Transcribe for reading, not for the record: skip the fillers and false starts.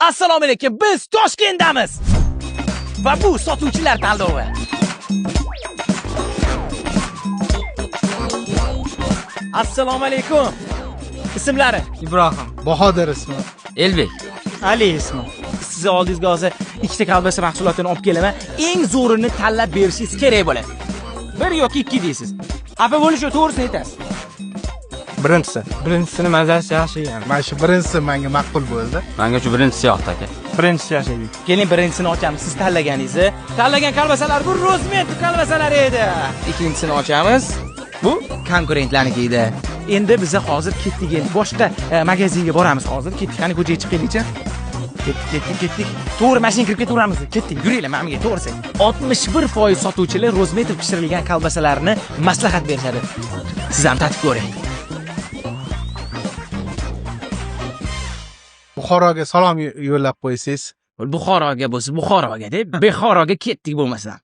Assalomu alaykum, biz Toshkentdamiz. Va bu sotuvchilar tanlovi. Assalomu alaykum. Ismlari? Ibrohim. Bahodir ismi. Elbek. Ali ismi. Sizni oldingizga hozir ikkita kolbasa mahsulotini olib kelaman. Eng zo'rini tanlab berishingiz kerak bo'ladi. Bir yoki ikki deysiz. Xafa bo'lish yo'q, to'g'risini aytasiz. Birinchisi. Birinchisini mazasi yaxshi ekan. Mana shu birinchisi menga ma'qul bo'ldi. Menga shu birinchisi yoqdi aka. Birinchisi yaxshi edi. Keling, birinchisini ochamiz. Siz tanlaganingizni. Tanlagan kolbasalar bu Rozmet kolbasalari edi. Ikkinchisini ochamiz. Bu konkurentlarniki edi. Endi biza hozir ketdik, endi boshqa magazinga boramiz hozir. Ketdik, qani ko'chaga chiqaylikchi. Ketdik, ketdik, ketdik. To'g'ri mashina kirib ketaveramiz. Ketdik, yuringlar mana bunga, to'g'risi. 61% sotuvchilar Rozmetov pishirilgan kolbasalarni maslahat berishadi. Siz ham tatib ko'ring. Buxoroga salom yo'llab qo'ysangiz. Buxoroga bo'lsa, Buxoroga deb, Bexoroga ketdik bo'lmasa.